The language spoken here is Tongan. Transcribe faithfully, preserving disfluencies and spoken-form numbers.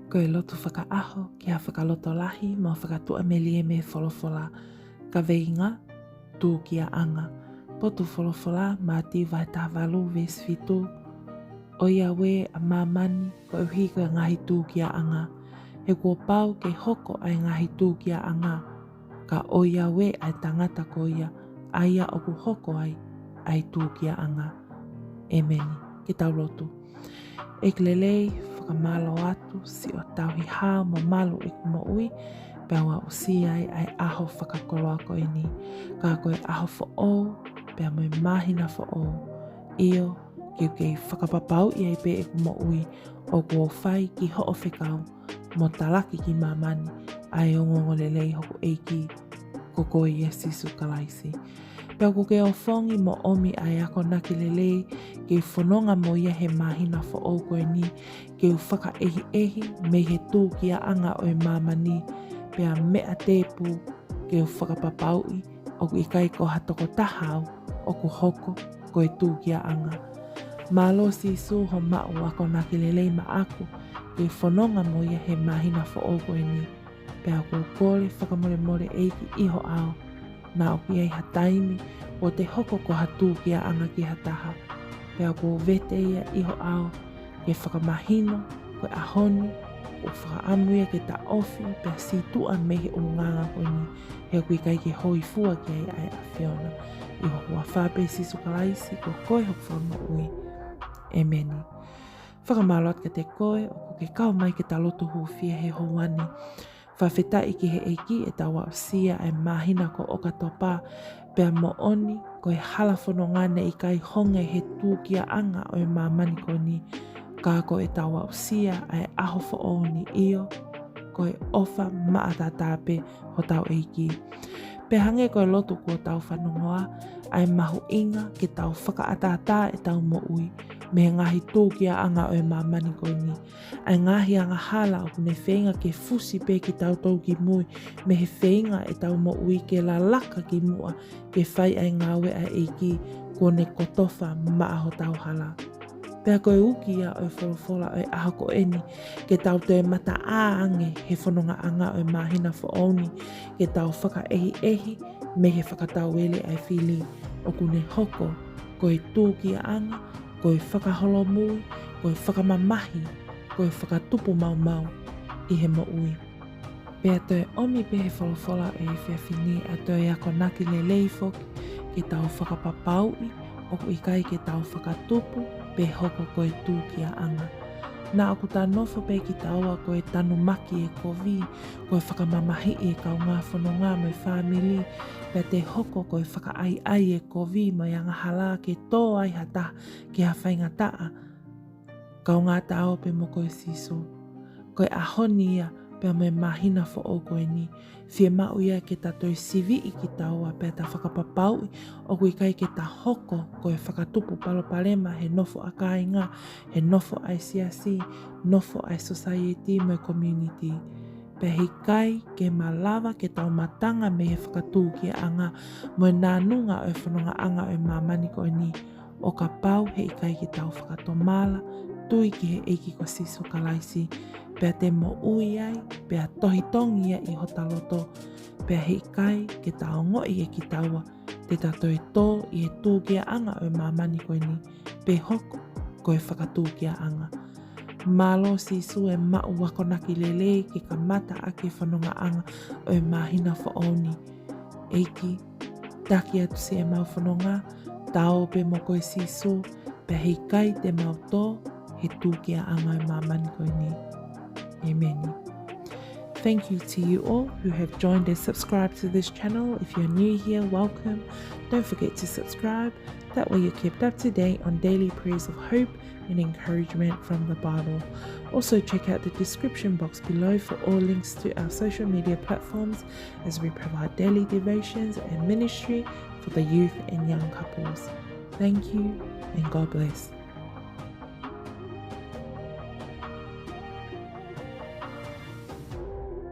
Ko e lotu fakaʻaho ki ha fakalotolahi mo fakatuʻamelie mei he folofola. Kaveinga: Tūkiaʻanga. Potu folofola: Mātiu vahe taha valu veesi fitu. ʻOiauē ʻa māmani koeʻuhi ko e ngaahi tūkiaʻanga, he kuo pau ke hoko ʻa e ngaahi tūkiaʻanga, ka ʻoiauē ʻa e tangata ko ia ʻa ia ʻoku hoko ai ʻa e tūkiaʻanga. ʻEmeni. Ke tau lotu. ʻEiki lelei, fakamālō atu siʻo tauhi hao mo malu ʻeku moʻui, pea u aʻusia ai ʻa e ʻaho fakakoloa ko eni. Ka ko e ʻaho foʻou pea mo e māhina foʻou. ʻIo, ke u kei fakapapauʻi ai pē ʻeku moʻui ʻoku ou fai ki hoʻo fekau mo talaki ki māmani ʻa e ongoongolelei hoku ʻEiki, ko koe ia Sīsū Kalaisi. Pea ʻoku ke ofongi mo ʻomi ʻa e akonaki lelei ke u fononga mo ia he māhina foʻou ko eni, ke u fakaʻehiʻehi mei he tūkiaʻanga ʻo e māmani, pea meʻa tēpū ke u fakapapauʻi ʻoku ʻikai ko ha tokotaha au ʻoku hoko ko e tūkiaʻanga. Mālō Sīsū hoʻo maʻu akonaki lelei maʻaku ke u fononga mo ia he māhina foʻou ko eni. Pea ʻoku ou kole fakamolemole ʻEiki ʻi ho ʻao, naʻa ʻoku ʻi ai ha taimi ʻoku te hoko ko ha tūkiaʻanga ki ha taha. Pea ʻoku ou vete ia ʻi ho ʻao ke fakamahino ko e ʻaho ni ʻoku fakaʻamu ia ke taʻofi pea sītuʻa mei he ʻulungaanga ko eni, he ʻoku ʻikai ke hōifua ki ai ʻa e ʻAfiona. ʻI ho huafa pē Sīsū Kalaisi, ko koe hoku Fakamoʻui. ʻEmeni. Fakamālō atu kiate koe ʻoku ke kau mai ke ta lotu hūfia he houa ni. Fakafetaʻi ki he ʻEiki ʻetau aʻusia ʻa e māhina ko ʻOkatopa, pea moʻoni ko e hala fononga naʻe ʻikai honge he tūkiaʻanga ʻo e māmani ko eni, ka ko ʻetau aʻusia ʻa e ʻaho foʻou ni, ʻio, ko e ʻofa maʻataʻatā pē hotau ʻEiki. Pea hangē ko e lotu kuo tau fanongoa, ʻa e mahuʻinga ke tau fakaʻataʻatā ʻetau moʻui mei he ngaahi tūkiaʻanga ʻo e māmani ko eni. ʻA e ngaahi angahala ʻoku ne feinga ke fusi pē kitautolu ki mui mei he feinga ʻetau moʻui ke lalaka ki muʻa ke fai ʻa e ngāue ʻa e ʻEiki, kuo ne kotofa maʻa hotau hala. Pea ko e uki ia ʻo e folofola ʻo e ʻaho ko eni, ke tau toe mataʻā ange he fonongaʻanga ʻo e māhina foʻou ni, ke tau fakaʻehiʻehi mei he fakatauele ʻa e fili, ʻoku ne hoko ko e tūkiaʻanga, ko e fakaholomui, ko e fakamamahi, ko e fakatupu maumau ʻi he moʻui. Pea toe ʻomi pē he folofola ʻo e efiafi ni ʻa e toe akonaki lelei foki ke tau fakapapauʻi ʻoku ʻikai ke tau fakatupu pe hoko ko e tūkiaʻanga. Naʻa ʻoku ta nofo pē kitaua ko e tanumaki e kovi, ko e fakamamahiʻi e kaungā fononga mo e fāmili, pea te hoko ko e fakaʻaiʻai e kovi mo e angahala ke tō ai ha taha ki ha faingataʻa. Kaungā Ta ō pē mo koe Sīsū. Ko e ʻaho ni ia pea mo e māhina foʻou ko eni, fiemaʻu ia ke ta toe siviʻi kitaua pea ta fakapapauʻi ʻoku ʻikai ke ta hoko ko e fakatupu palopalema he nofo ʻa kāinga, he nofo ʻa e siasi, nofo ʻa e sōsaieti mo e community. Pea he ʻikai ke malava ke tau matanga mei he fakatūkiaʻanga mo e nānunga ʻo e fonongaʻanga ʻo e māmani ko eni, ʻo kapau he ʻikai ke tau fakatomala, tui ki he ʻEiki ko Sīsū Kalaisi, pea te moʻui ai, pea tohitongi ia ʻi hota loto, pea he ʻikai ke ta ongoʻi ʻe kitaua te ta toe tō ʻi he tūkiaʻanga ʻo e māmani ko eni, pe hoko ko e fakatūkiaʻanga. Mālō Sīsū e maʻu akonaki lelei ke kamata ʻaki e fonongaʻanga ʻo e māhina foʻou ni. ʻEiki, taki atu siʻemau fononga, Ta ō pē mo koe Sīsū, pea he ʻikai te mau tō he tūkiaʻanga ʻo e māmani ko eni. ʻEmeni. Thank you to you all who have joined and subscribed to this channel. If you're new here, welcome. Don't forget to subscribe. That way you're kept up to date on daily prayers of hope and encouragement from the Bible. Also, check out the description box below for all links to our social media platforms as we provide daily devotions and ministry for the youth and young couples. Thank you and God bless.